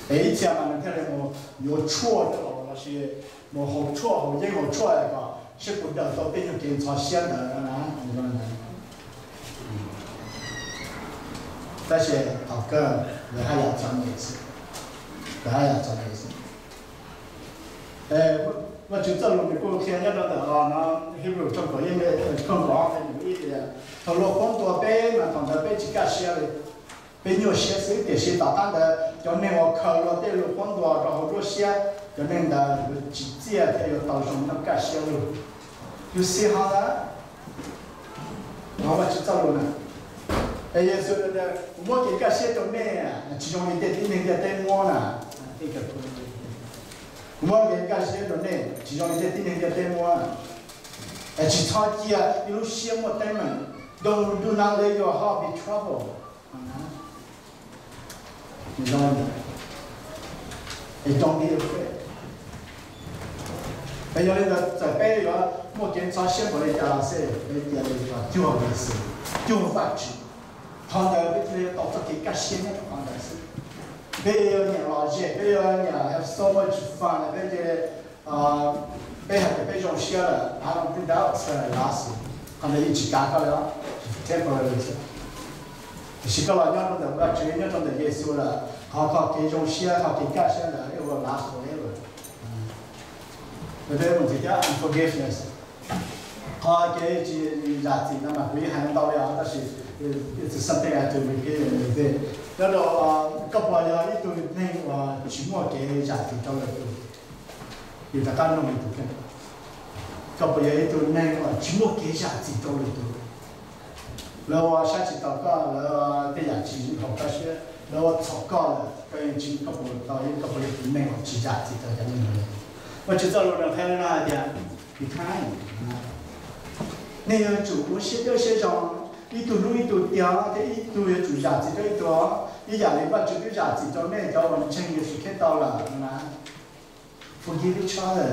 Es ib txhia mas nws thiaj li mus yuav tshuaj thiab los lossis mus haus tshuaj, haus yeeb haus tshuaj kom seb puas daws tau tej nyuag kev ntxhov siab ntawd na. Tab sis thaum kawg lawv haj yam txom nyem xwb, lawv haj yam txom nyem xwb. Vajtswv txoj lus nws kuj qhia nyob rau ntawm no, Hebrew tshooj kaum ib, tshooj kaum ob nqe ib tias, thaum luag qhuab ntuas peb mas thaum ntawd peb tsis kaj siab li, peb nyuaj siab xwb, tiam sis tom qab ntawd cov neeg uas khaws luag tej lus qhuab ntuas rau hauv nruab siab, cov neeg ntawd yuav tsim txiaj thiab yuav tau zoo nyob kaj siab lug. Yus xib hov ntawd, no Vajtswv txoj lus na. Es Yexus tias, kuv muab kev kaj siab rau nej, tsis zoo li tej tib neeg ntiaj teb muab na. Kuv muab kev kaj siab rau nej, tsis zoo li tej tib neeg ntiaj teb muab. Es tsis txhob cia ib lub siab muaj teeb meem. Don't, do not let your heart be troubled. Don't be afraid. Es yog li ntawd txawm peb yuav muaj kev ntxhov siab npaum li cas los xij, peb cia li ua cuag Yexus, cuag Vajtswv. Qhov ntawd peb thiaj li tau txoj kev kaj siab nyob rau qhov ntawd xwb. Peb yuav nyiam lom zem, peb yuav nyiam have so much fun, peb cia li, peb hais tias peb zoo siab lawm, I don't think that will last. Qhov ntawd yeej tsis kav koj li, temporary xwb. Tiam sis koj los nyob rau ntawm Vajtswv, nyob rau ntawm Yexus lawm, qhov, qhov kev zoo siab, qhov kev kaj siab ntawd it will last forever. Peb mus ntxiv thiab, unforgiveness. Qhov kev tsis zam txim no mas kuv yeej hais ntau li os, tab sis it's something I have to repeat and repeat. Nyob rau, koj puas yog ib tug neeg uas tsis muaj kev zam txim rau lwm tus? Yus rov qab nug tus kheej, koj puas yog ib tug neeg uas tsis muaj kev zam txim rau lwm tus? Lawv ua saib tsis taus koj, lawv tej yam tsis haum koj siab, lawv ua txhaum koj lawm, koj yeej tsis, koj puas tau, koj puas yog tus neeg uas tsis zam txim rau cov neeg ntawd? Vajtswv txoj lus nws qhia li no hais tias, nej yuav tsum ua siab dawb siab zoo, ib tug hlub ib tug tiag, thiab ib tug yuav tsum zam txim rau ib tug, ib yam li Vajtswv twb zam txim rau nej cov uas ntseeg Yexus Khetos lawm na. Forgive each other.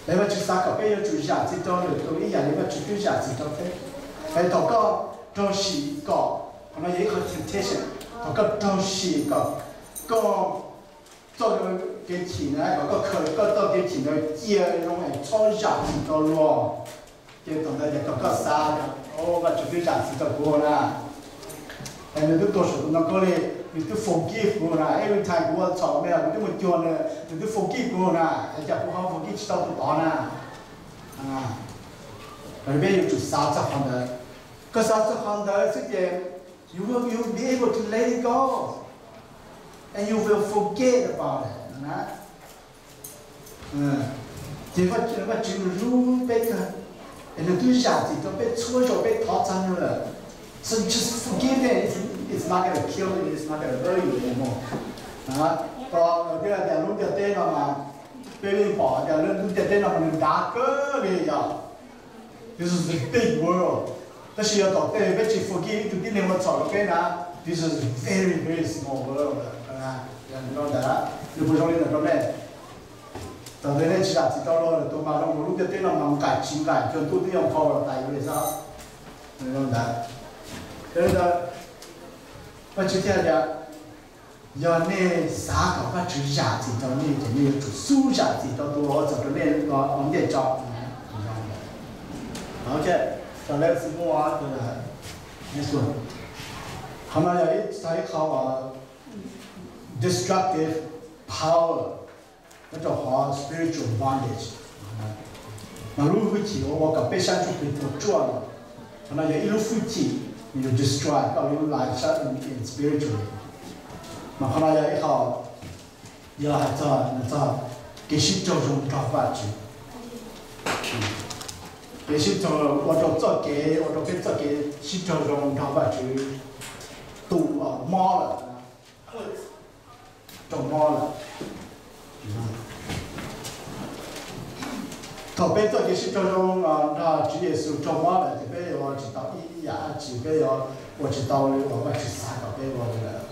Es Vajtswv xav kom peb yuav tsum zam txim rau lwm tus ib yam li Vajtswv twb zam txim rau peb. Es thaum koj raug sim kom, qhov no yog ib qho temptation, thaum koj raug sim kom koj txoj kev chim ntawd, kom koj khaws koj txoj kev chim ntawd cia zoo es txhob zam txim rau luag, ces thaum ntawd ces kom koj xav tias, o, Vajtswv twb zam txim rau kuv na. Nws twb tuag saum tus ntoo khaub lig, nws twb forgive kuv na. Every time kuv ua txhaum me los kuv twb mus cuag nws, nws twb forgive kuv na. Es cas kuv ho forgive tsis tau tus tod na? Peb yuav tsum xav txog qhov ntawd. Koj xav txog qhov ntawd xwb ces you will, you will be able to let it go and you will forget about it. Ces Vaj Tswv nws hlub peb kawg, es nws twb zam txim rau peb txhua zaus peb thov txog nws lawm. So just forgive it. It's, it's not gonna kill you, it's not gonna hurt you anymore. Rau qhov tias lub ntiaj teb no mas, peb yeej pom tias lub ntiaj teb no mas nws dav kawg li yom. This is a big world. Tab sis yog tom tej peb tsis forgive ib tug tib neeg ua txhaum rau peb na, this is a very, very small world. Nws puas zoo li ntawd rau nej? Thaum ntawd nej tsis zam txim rau luag lawm, tus mas zoo mus lub ntiaj teb no mas nqaim tsis nqaim cuag ntuj twb yuav nphau los tas li xwb. Zoo ntawd, yog li ntawd, Vajtswv thiaj tias, yog nej xav kom Vajtswv zam txim rau nej ces nej yuav tsum xub zam txim rau tus uas ua txhaum rau nej ua ntej tso. Ok, so let's move on to the next one. Qhov no yog ib, ib qho uas destructive power nyob rau qhov spiritual bondage. Mas lub hwj chim uas ua kom peb sab ntsuj plig puas tsuaj no, qhov no yog ib lub hwj chim nws yuav destroy koj lub life sab spiritually. Mas qhov no yog ib qho, yog hais txog, txog kev sib raug zoo nrog Vajtswv. Kev sib raug, ua rau txoj kev, ua rau peb txoj kev sib raug zoo nrog Vajtswv tu mob lawm, raug mob lawm. Thaum peb txoj kev sib raug zoo nrog Tswv Yexus raug mob lawm ces peb yuav ua tsis tau ib yam dab tsi, peb yuav ua tsis tau li uas Vajtswv xav kom peb ua li lawm.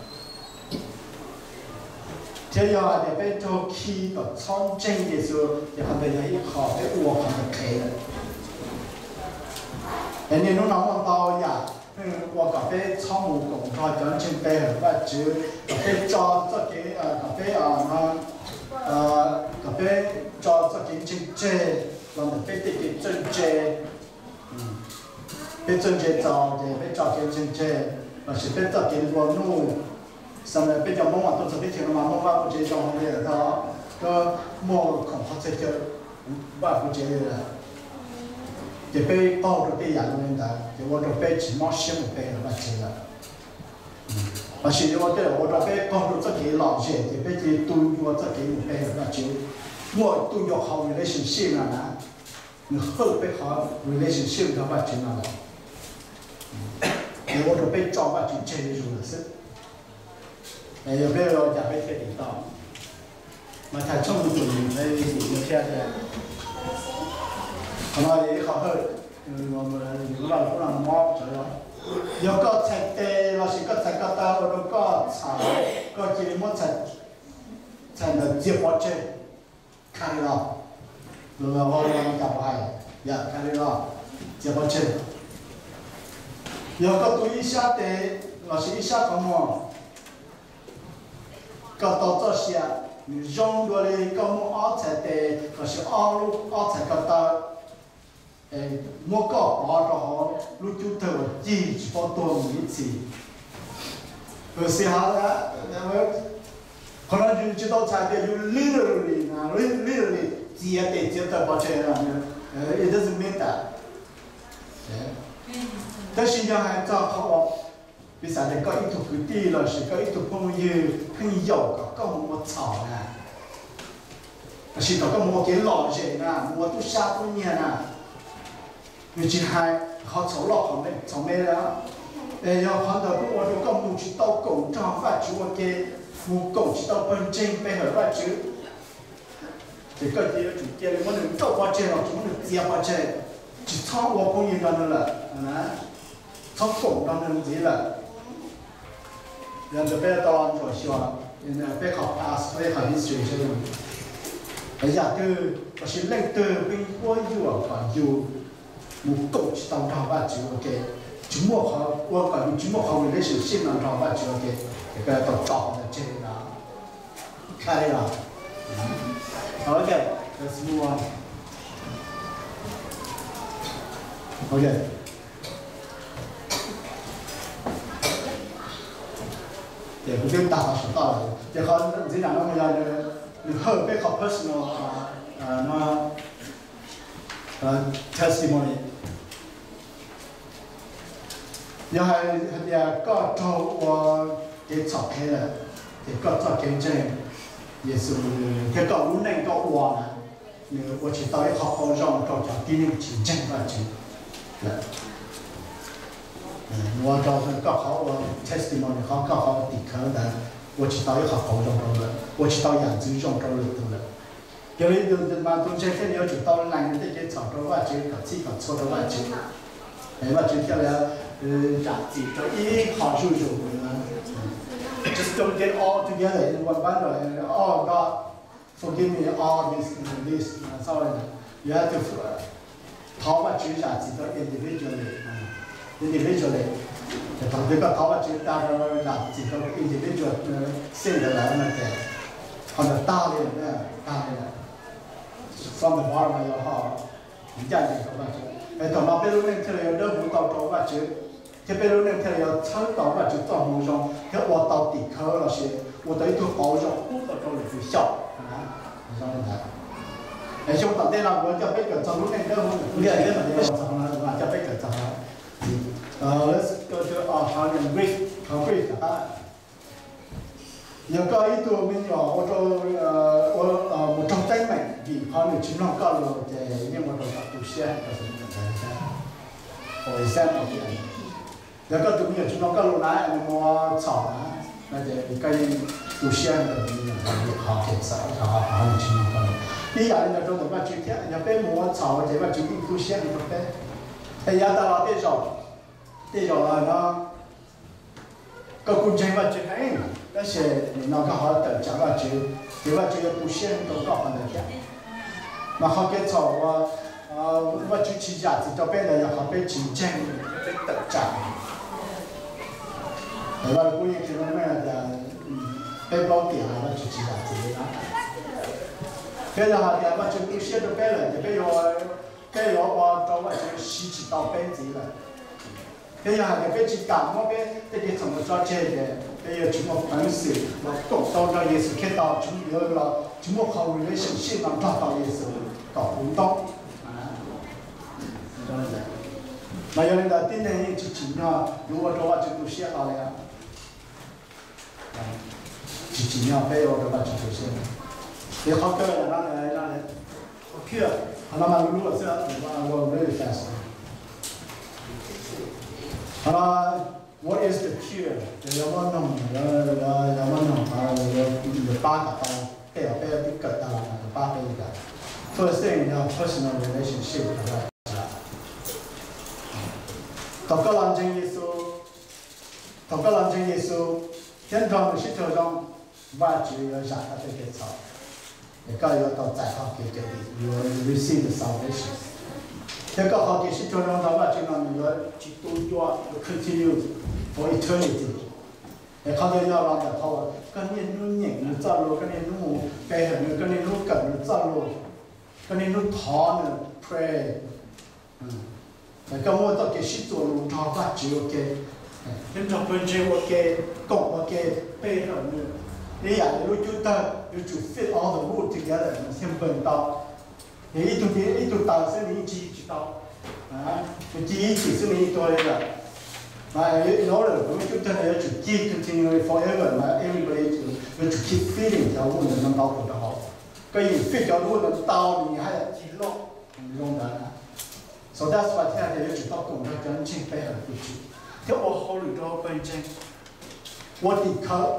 Thiab yog hais tias peb raug khi kom txhob ntseeg Yexus ces qhov ntawd yog ib qho peb ua qhov ntawd qhev lawm. Es niaj hnub no muaj ntau yam pheej ua kom peb txhob mus koom nrog cov ntseeg pe hawm Vajtswv, kom peb tso txoj kev, kom peb, kom peb tso txoj kev ntseeg tseg los ntawm peb tej kev txawj ntse. Peb txawj ntse txaus ces peb tso kev ntseeg tseg, lossis peb txoj kev nplua nuj. Xam peb cov Hmoob mas tuaj txog teb chaws no mas Hmoob Vaj kuv tsev zoo li lawm, muaj khoom qhov txhia chaw Vaj kuv tsev li lawm, ces peb qaug rau tej yam zoo li ntawd ces ua rau peb tsis mob siab mus pe Vajtswv lawm. Lossis yuav ua tej yam ua rau peb qaug rau txoj kev lom zem ces peb cia li tu ncua txoj kev mus pe Vajtswv. Muaj tu ncua qhov relationship no na, nws hawj peb qhov relationship nrog Vajtswv no lawm. Nws ua rau peb tso Vajtswv tseg li zus lawm xwb. Yog peb ua cas peb thiaj dim tau? Mathais tshooj ntuj nws thiaj tias, qhov no yog ib qho hawj, yus laj lub no mob tsawv. Yog koj txhais tes lossis koj txhais ko taw ua rau koj txhaum, koj cia li muab txhais ntawd txiav pov tseg, cut it off. Los cas puas hais, yam cut it off, txiav pov tseg. Yog koj tu ib sab tes lossis ib sab qhov muag, koj tau txoj sia nws zoo dua li koj muaj ob txhais tes lossis ob lub, ob txhais ko taw, muab koj pov rau hauv lub cub thawj uas cig tsis paub tuag mus ib txhis. Qhov no yus tsis tau txhais tias yus literally, literally txiav tes txiav taw pov tseg, it doesn't mean that. Tab sis yog hais txog qhov uas, piv xam tias koj ib tug kwv tij lossis koj ib tug phooj ywg pheej yaum kom koj mus ua txhaum na, lossis kom koj mus ua kev lom zem na, mus ua tub sab tub nyiag na, nws tsis hais qhov txhaum loj txhaum me, es yog qhov ntawd kuj ua rau koj mus tsis tau koom nrog Vajtswv ua ke, mus koom tsis tau pawg ntseeg pe hawm Vajtswv, ces koj cia yuav tsum cia li muab nws nrauj pov tseg los tsis muab nws txiav pov tseg, tsis txhob ua phooj ywg nrog nws lawm, txhob koom nrog nws ntxiv lawm. Yog ntawd peb tau ntsuam xyuas peb qhov past, peb qhov history, yam twg lossis leej twg pheej quab yuam kom yus mus koom tsis tau nrog Vajtswv ua ke, tsis muaj qhov ua kom yus tsis muaj qhov relationship no nrog Vajtswv ua ke, ces koj yuav tau tso qhov ntawd tseg li no. Cut it off. Ok, let's move on. Ok. Ces kuv twb tag tau saum toj lawm. Ces qhov ntxiv nram no mas yog nws hawj peb qhov personal no, testimony. Yog hais tias koj raug ua kev txhaum qhev lawm, ces koj txoj kev ntseeg Yexus thiab koj lub neej koj ua na, nws ua tsis tau ib qho qauv zoo rau cov tib neeg tsis ntseeg Vajtswv lawm. Ua rau koj qhov ua testimony, qhov koj qhov ua tim khawv ntawd ua tsis tau ib qho qauv zoo rau lawm, ua tsis tau yam ntxwv zoo rau lwm tus lawm. Yog li ntawd mas tus ntseeg thiaj li yuav tsum tau lees nws tej kev txhaum rau Vajtswv, kom txhij kom txhua rau Vajtswv. Es Vajtswv thiaj li zam txim rau ib qho zuj zus. Just don't get all together in one bundle and, "Oh God, forgive me all this and this." Sorry. You have to thov Vajtswv zam txim rau individually, individually. Thaum twg koj thov Vajtswv tag rau zam txim rau individual sin ntawd lawm no ces qhov ntawd tag li, tag li lawm. From the bottom of your heart, ncaj ncees rau Vajtswv, es thaum no peb lub neej thiaj li yuav dawb huv tau rau Vajtswv, thiab peb lub neej thiaj li yuav txhawb tau Vajtswv txoj moo zoo thiab ua tau tim khawv los sis ua tau ib tug qauv zoo pub tau rau lwm tus xyaum. Zoo li ntawd. Es xyoo tom ntej no kuv coj peb kawm txog lub neej dawb huv ntawm Vajtswv, kuv coj peb kawm txog, let's go to our heart and read, qhov brief tom qab. Yog koj ib tug me nyuam ua rau, ua, mus raug teeb meem vim qhov nws tsis mloog koj lus ces yeej ua rau koj tu siab rau tus me nyuam ntawd thiab, for example. Yog koj tus me nyuam tsis mloog koj lus na, nws mus txhaum na, no ces koj yeej tu siab rau tus me nyuam ntawd vim qhov kev txhaum, qhov nws tsis mloog koj lus. Ib yam li ntawd rau ntawm Vajtswv thiab, yog peb mus ua txhaum ces Vajtswv yeej tu siab li rau peb. Es yav tas los tej zaum, tej zaum no koj kuj ntseeg Vajtswv heev, tab sis nim no koj ho tawm tsam Vajtswv, ces Vajtswv yuav tu siab rau koj qhov ntawd thiab. Mas qhov kev txhaum uas Vajtswv tsis zam txim rau peb ntawd yog qhov peb tsis ntseeg, peb tawm tsam. Es Vajtswv kuj yeej qhia meej tias peb plaub tiam los Vajtswv tsis zam txim li na. Peb yog hais tias Vajtswv tu siab rau peb lawm ces peb yuav, peb yuav ua rau Vajtswv siv tsis tau peb ntxiv lawm. Peb yog hais tias peb tsis kam muab peb tej kev txhaum mus tso tseg ces peb yuav tsis muaj peev xwm los koom tau nrog Yexus Khetos, tsis muaj, yuav los tsis muaj qhov relationship no nrog tau Yexus kom puv ntoob. Mas yog li ntawd tib neeg yeej tsis tsim nyog yuav ua rau Vajtswv tu siab hlo li. Tsis tsim nyog peb ua rau Vajtswv tu siab. Ces qhov kawg no, qhov cure, qhov no mas lub lub xwb, really fast. Qhov no, what is the cure? Yog yuav muab noog, yuav muab noog, yuav pab kom tau tej uas peb twb kawm tag los yuav pab peb li cas. First thing yog personal relationship. Thaum koj los ntseeg Yexus, thaum koj los ntseeg Yexus thiab nrog nws sib raug zoo, Vajtswv yuav zam koj tej kev txhaum, es koj yuav tau txais txoj kev cawm dim, you will receive the salvation. Thiab koj qhov kev sib raug zoo nrog Vajtswv no nws yuav tsis tu ncua, yuav continue for eternity. Es qhov ntawd yog los ntawm qhov uas koj niaj hnub nyeem nws txoj lus, koj niaj hnub mus pe hawm nws, koj niaj hnub kawm nws txoj lus, koj niaj hnub thov nws, pray. Thaum koj muaj txoj kev sib txuas lus nrog Vajtswv ua ke, thiab nrog pawg ntseeg ua ke, koom ua ke, pe hawm nws, ib yam li lub cub tawg yuav tsum fit all the wood together nws thiaj npeeg tau. Yog ib tug, ib tug taws xwb nws yeej ci tsis tau, nws ci ib chim xwb nws yeej tuag li lawm. In order lub cub tawg no yuav tsum ci continually forever mas everybody yuav tsum keep feeding cov wood ntawd ntau tus rau hauv. Koj yeem fit cov wood ntawd ntau nws haj yam ci loj zoo ntawd na. So that's why thiaj tias yuav tsum tau koom nrog cov ntseeg pe hawm tus Tswv thiab ua hauj lwm rau pawg ntseeg, ua tim khawv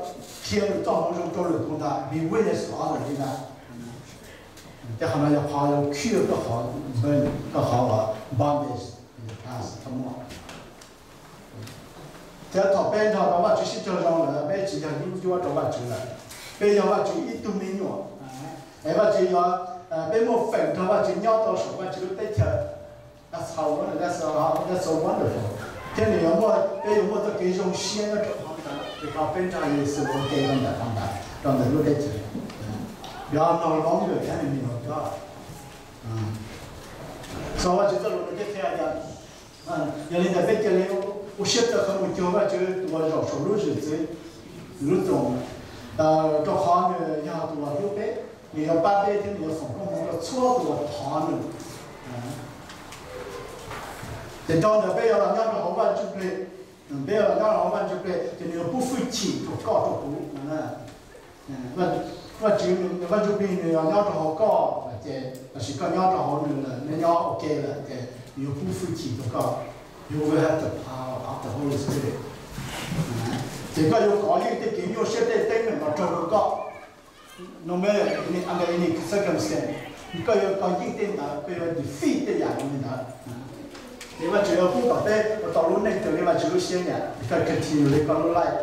qhia nws txoj hmoov zoo rau lwm tus ntag, be witness to others li ntag. Tej qhov no yog qhov yuav cure koj qhov, koj qhov bondage in the past. Thiab thaum peb nrog rau Vajtswv sib raug zoo lawm, peb tsis yog yeeb ncuab rau Vajtswv lawm, peb yog Vajtswv ib tug me nyuam. Es Vajtswv yog, peb muaj feem nrog Vajtswv nyob tau saum Vajtswv lub teb chaws. That's how, that's, that's so wonderful. Thiab nws yuav muaj, peb yuav muaj txoj kev zoo siab nyob rau qhov ntawd, vim qhov peb nrog Yexus ua ke rau ntawm qhov ntawd, rau ntawm lub teb chaws. Yuav no longer enemy of God. So Vajtswv txoj lus nws thiaj qhia tias, yog li ntawd peb cia li ua siab tawv qhov mus cuag Vajtswv tus uas zaum saum lub zwm txwv. Nws lub txoos, rau qhov nws yog tus uas hlub peb, nws yuav pab peb thiab nws yuav foom koob hmoov rau txhua tus uas thov nws. Ces dhau ntawd peb yuav los nyob rau hauv Vaj Ntsuj Plig, peb yuav los nyob rau hauv Vaj Ntsuj Plig ces nws yuav pub hwj chim rau koj rau kuv. Vaj Ntsuj Plig nws yuav nyob rau hauv koj ces, tab sis koj nyob rau hauv nws lawm, neb nyob ua ke lawm ces nws yuav pub hwj chim rau koj. You will have the power of the Holy Spirit. Ces koj yuav kov yeej tej kev nyuaj siab tej teeb meem los raug rau koj. No matter under any circumstance, koj yuav kov yeej tej ntawd, koj yuav defeat tej yam li ntawd. Ces Vaj Tswv yuav pub kom peb ua tau lub neej raws li Vaj Tswv lub siab yam, koj continue li koj lub life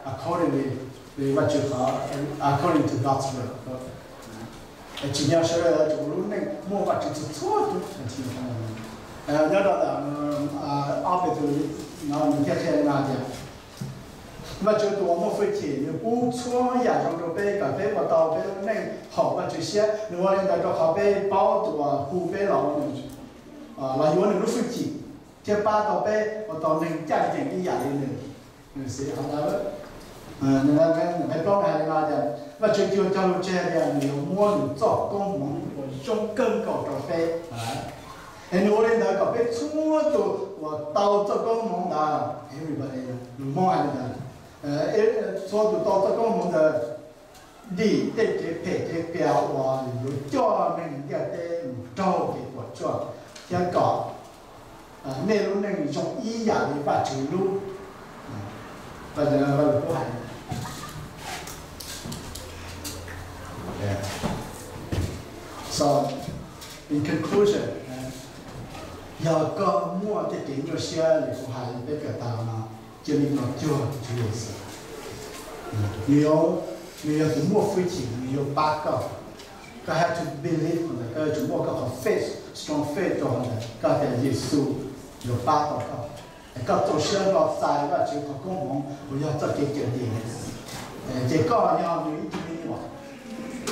accordingly, li Vaj Tswv qhov, according to God's will. Tsis yog sawv daws yuav tsum ua lub neej muaj Vaj Tswv txhua txhua tus. Nyob rau ntawm ob peb tus no nws thiaj qhia li no tias, Vaj Tswv tus uas muaj hwj chim, nws pub txhua yam zoo rau peb kom peb ua tau peb lub neej haum Vaj Tswv siab. Nws ua li ntawd rau qhov peb paub tus uas hu peb los, los yuav nws lub hwj chim thiab pab tau peb ua tau neeg ncaj ncees ib yam li nws. Nws xav hais li no tias, Vaj Tswv tus uas cog lus tseg tias nws yuav muab nws txoj koob hmoov uas zoo kawg nkaus rau peb. Es nws ua li ntawd kom peb txhua tus uas tau txoj koob hmoov ntawd, everybody, lus Hmoob hais li ntawd, txhua tus tau txoj koob hmoov ntawd dim tej kev phem kev qias uas yuav coj neeg ntiaj teb mus raug kev puas tsuaj, thiab kom nej lub neej zoo ib yam li Vaj Tswv lub. Vaj Tswv, Vaj Tswv kuj hais. So, in conclusion, yog koj muaj tej kev nyuaj siab li kuv hais peb kawm tag los no, cia li los cuag Tswv Yexus. Nws yog tus muaj hwj chim, nws yuav pab koj. Koj have to believe, koj yuav tsum muaj koj qhov faith, strong faith rau hauv ntawd, koj tias Yexus yuav pab tau koj. Es koj txaus siab nrog xaiv Vajtswv qhov koob hmoov uas yog txoj kev cawm dim, ces koj yog nws ib tug me nyuam.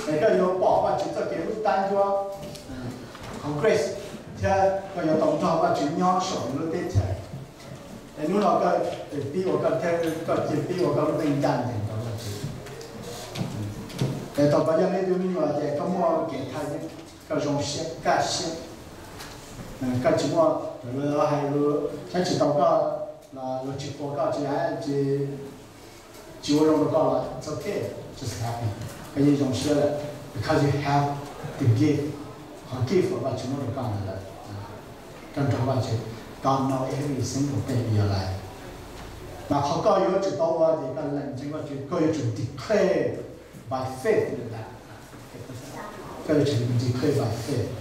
Es koj yuav pom Vajtswv txoj kev hlub tab ncuab, qhov grace, thiab koj yuav tau nrog Vajtswv nyob saum nws lub teb chaws. Es hnub no koj pib ua koj, koj cia pib ua koj lub neej ncaj ncees rau Vajtswv. Es thaum koj yog nws tus me nyuam ces koj muaj kev thaiv, koj zoo siab kaj siab. Koj tsis muaj, hais, saib tsis tau koj los luag tsis qhuas koj, tsis, tsis ua zoo rau koj los it's okay, just happy. Koj yeej zoo siab lawm because you have the gift, qhov gift uas Vajtswv muab rau koj ntawd lawm. Koj nrog Vajtswv, God know every single thing in your life. Mas qhov koj yuav tsum tau ua ces koj lees ntseeg Vajtswv, koj yuav tsum declare by faith li ntawd. Koj yuav tsum declare by faith.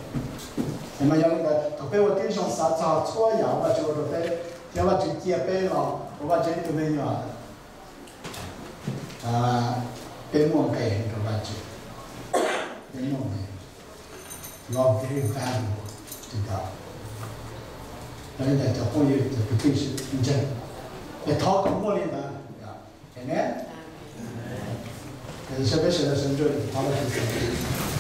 Mas yog li ntawd thaum peb ua tib zoo xav txog txhua yam uas Vajtswv ua rau peb, thiab Vajtswv cia peb los ua Vajtswv ib tug me nyuam, peb muaj nqe rau Vajtswv, peb muaj nqe, you are very valuable to God. Yog li ntawd cov phooj ywg, cov kwv tij sawv daws, es thov kom muaj li ntawd. Amen. Peb sawv daws sawv ntsug thov Vajtswv.